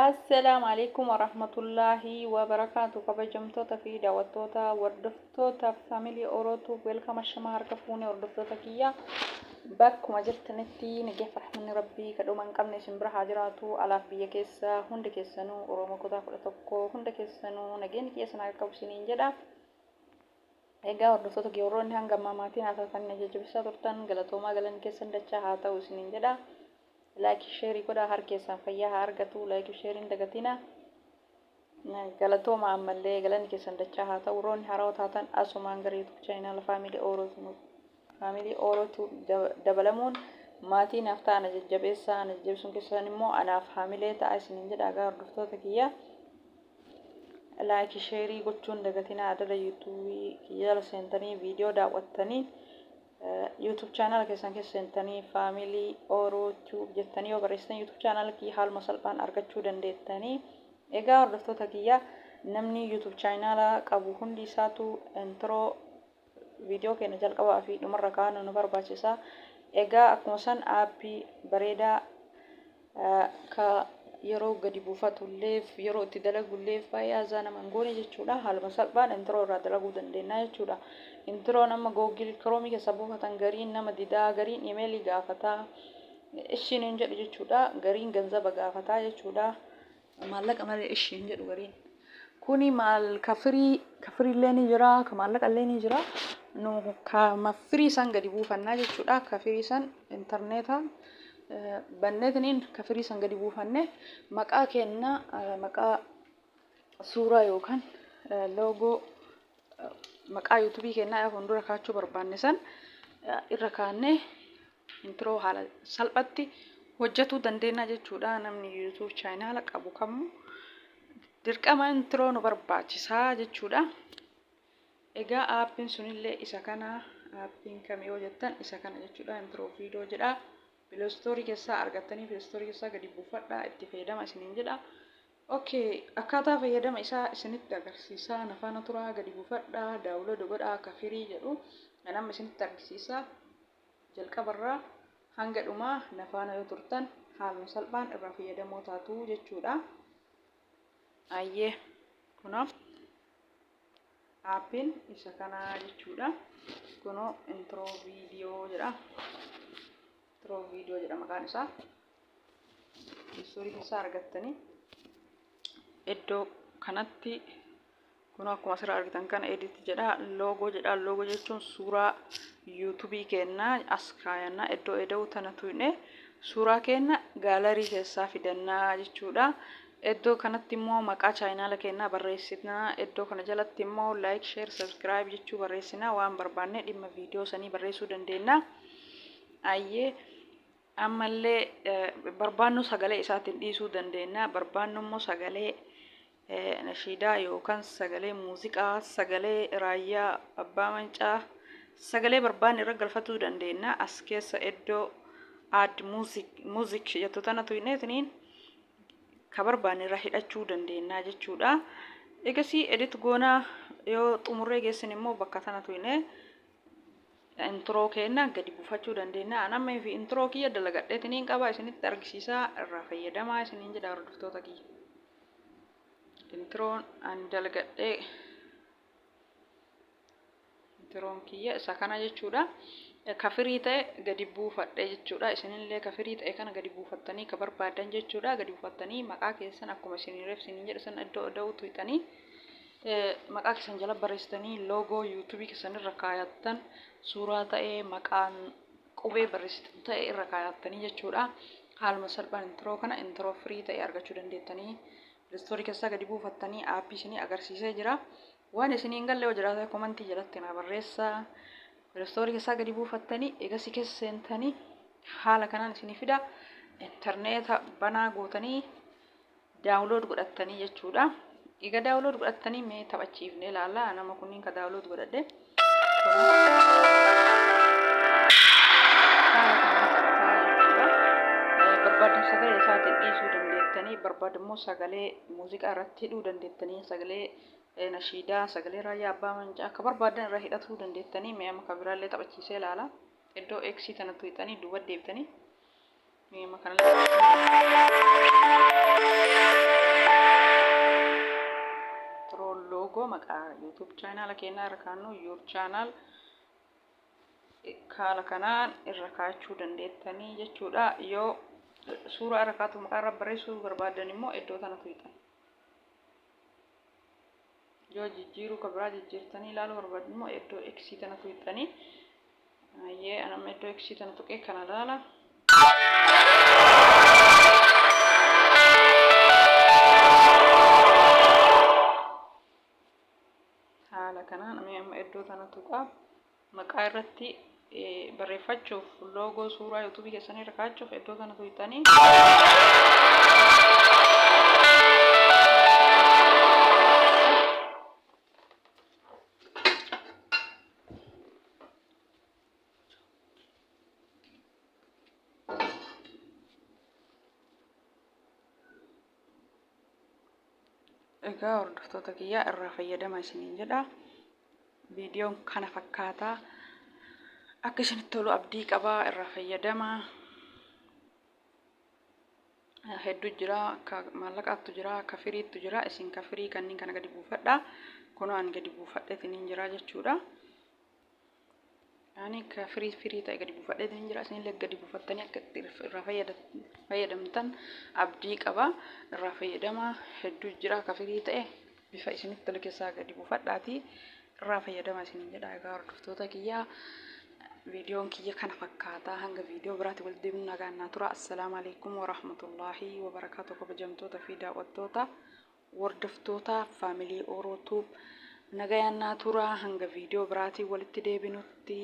Assalaamu alaikum warahmatullaahi wabarakaatu. Kabajamtoota fi daawwattoota, hordoftoota Family Oro Tube, welcome. Ashamaa, harka fuune hordoftoota kiyya, bakkuma jirtanitti nageef rahmanni rabbii kadhuma hin qabne isin bira haa jiraatu. Alaaf biyya keessa hundi keessanuu, Oromoo kutaa 11 hunda keessanuu, nageenyi kiyya isin haa qaqqabu isiniin jedha. Egaa hordoftoota kiyya, warroonni hanga ammaa maatii naa taatan, na jajjabeessaa turtan, galatoomaa, galanni keessan dachaa haa ta'u isiniin jedha. Like, share godhaa, harki keessan fayyaa haa argatu. Like, shareiin dagatina. Galatooma, ammallee galanni keessan dachaa haa ta'u. Warroonni haarawaa taatan asumaan gara YouTube channel Family Oro dabalamuun maatii naaf ta'a, na jajjabeessaa. Na jajjabeessuun keessan immoo anaaf haamilee ta'a isiniin jedha. Egaa hordoftoota kiyya, like, share gochuun dagatina. Adada YouTubeii kiyya jala seentanii viidiyoo daawwattanii, YouTube channel keessan keessa seentanii Family Oro Tube jettanii yoo barreessitan, YouTube channel kiyya haaluma salphaan argachuu dandeettanii. Egaa hordoftoota kiyya, namni YouTube channel qabu hundi isaatu intro viidiyoo keenya jalqabaa fi dhumarra kaa'an nu barbaachisa. Egaa akkuma san appii bareedaa ka yeroo gadi buufatulleef, yeroo itti dalagulleef baay'ee azaa nama hin goone jechuudha. Haaluma salphaan intro irraa dalaguu dandeenya jechuudha. Intro nama Google Chrome keessa buufatan gariin nama didaa, gariin emailii gaafataa, ishiin hin jedhu jechuudha. Gariin ganzaba gaafataa jechuudha. Maallaqa malee ishiin jedhu gariin. Kuni maal, ka free, ka freellee ni jira, ka maallaqa illee ni jira. Nu ka free san gadi buufannaa jechuudha. Ka free san intarneetaan banneetiniin ka free san gadi buufanne, maqaa kenna, maqaa suuraa yookaan logo maqaa YouTubeii kennaa fuuldura kaachuu barbaanne san irra kaannee intro haala salphatti hojjetuu dandeenya jechuudha. Namni YouTube channel qabu kamuu dirqama intro nu barbaachisaa jechuudha. Egaa appiin sunillee isa kana. Appiin kam yoo jettan, isa kana jechuudha. Intro video jedha. Play Storeii keessaa argattanii, Play Storeii keessaa gadi buufadhaa, itti fayyadama isiniin jedha. Okay, akkaataa fayyadama isaa isinitti agarsiisaa, na faana turaa. Gadi buufadhaa, download godhaa, akka free jedhu kan amma isinitti argisiisaa. Jalqabarraa hanga dhumaa na faana yoo turtan, haaluma salphaan irraa fayyadamoo taatu jechuudha. Ayyee, kunoo appiin isa kanaa jechuudha. Kunoo intro video jedha. Intro video jedha maqaan isaa. Storeii keessaa argattanii, iddoo kanatti kunoo akkuma asirraa argitan kana edit jedha, logo jedha. Logo jechuun suuraa YouTubeii kennaa as kaayannaa. Iddoo eda'uu tana tuyne suuraa kenna gallery keessaa fidannaa jechuudha. Iddoo kanatti immoo maqaa channela kennaa barreessinaa. Iddoo kana jalatti immoo like, share, subscribe jechuu barreessinaa. Waan barbaanne dhimma viidiyoo sanii barreessuu dandeenya. Ayyee, ammallee barbaannu sagalee isaatiin dhiisuu dandeenya. Barbaannu immoo sagalee nashiidaa yookaan sagalee muuziqaa, sagalee Raayyaa Abbaa Mancaa, sagalee barbaanne irra galfachuu dandeenya. As keessa iddoo add music jettu tana tuyneetiniin ka barbaanne irra hidhachuu dandeenya jechuudha. Egasii edit goonaa. Yoo xumurree geessin immoo bakka tana tuyne intro kenna gadi buufachuu dandeenya. An amma fi intro kiyya dalagadheetiniin qaba, isinitti argisiisaa, irraa fayyadamaa isiniin jedha hordoftoota kiyya. Introon ani dalagadhee, introon kiyya isa kana jechuudha. Ka free ta'e gadi buufadhe jechuudha. Isinillee ka free ta'e kana gadi buufattanii, ka barbaadan jechuudha. Gadi buufattanii maqaa keessan akkuma isinii reef isiniin jedhu san iddoo da'uutu hixanii, maqaa keessan jala barreessitanii, logo YouTubeii keessan irra kaayattan, suuraa ta'ee, maqaan qubee barreessitan ta'e irra kaayattanii jechuudha. Haaluma salphaan intro kana, intro free ta'e argachuu dandeettanii, Storeii keessaa gadi buufattanii, appii isinii agarsiisee jira. Waan isinii hin galle yoo jiraate commentii jalatti na barreessaa. Storeii keessaa gadi buufattanii, egasii keessa seentanii, haala kanaan isinii fida. Intarneeta banaa gootanii download godhattanii jechuudha. Egaa download godhattanii mee taphachiifnee ilaalla. Nama kunniin ka download godhadhe. Haala kanaan ta'a jechuudha. Barbaadan sagalee isaatiin dhiisuu dandeettanii, barbaadu immoo sagalee muuziqaa irratti hidhuu dandeettanii, sagalee nashiidaa, sagalee Raayyaa Abbaa Mancaa akka barbaadan irra hidhatuu dandeettanii. Mee amma kan biraallee taphachiisee ilaala. Iddoo X tanatti hidhanii duuba deebitanii mee amma kanallee Loogoo maqaa YouTube chaanaala keenyaa irra kaannu, your channel, haala kanaan irra kaachuu dandeettanii jechuudha. Yoo suuraa irra kaatu, maqaa irra barreessuu barbaadan immoo iddoo tana tuqxan. Yoo jijjiiruu ka biraa jijjiirtanii ilaaluu barbaadan immoo iddoo X tana tuqxanii. Ayyee, anamma iddoo X tana tuqee kana ilaala. Haala kanaan amma iddoo tana tuqaa. Maqaa irratti barreeffachuuf, loogoo suuraa yuutuubii keessanii irra kaa'achuuf iddoo tana tuqxanii. Egaa hordoftoota kiyyaa, irraa fayyadama isiniin jedha. Viidiyoon kana fakkaataa akka isinitti tolu abdii qabaa, irraa fayyadama. Hedduu jira, akka maallaqaattu jira, akka firiittu jira. Isin ka firii kanneen kana gadi buufadha. Kunoo ani gadi buufadheetiin jira jechuudha. Ani ka firii firii ta'e gadi buufadheetiin jira. Isinillee gadi buufattanii akka itti irraa fayyadamtan abdii qaba. Irraa fayyadama, hedduu jira ka firii ta'e, bifa isinitti tole keessaa gadi buufadhaatii irraa fayyadama isiniin jedha. Egaa hordoftoota kiyyaa, viidiyoon kiyya kana fakkaataa. Hanga viidiyoo biraatti walitti deebinu nagaan naa tura. Assalaamu alaikum warahmatullaahi wabarakaatu. Kabajamtoota fi daawwattoota, hordoftoota faamilii Oroo Tube, nagayaan naa tura hanga viidiyoo biraatiin walitti deebinutti.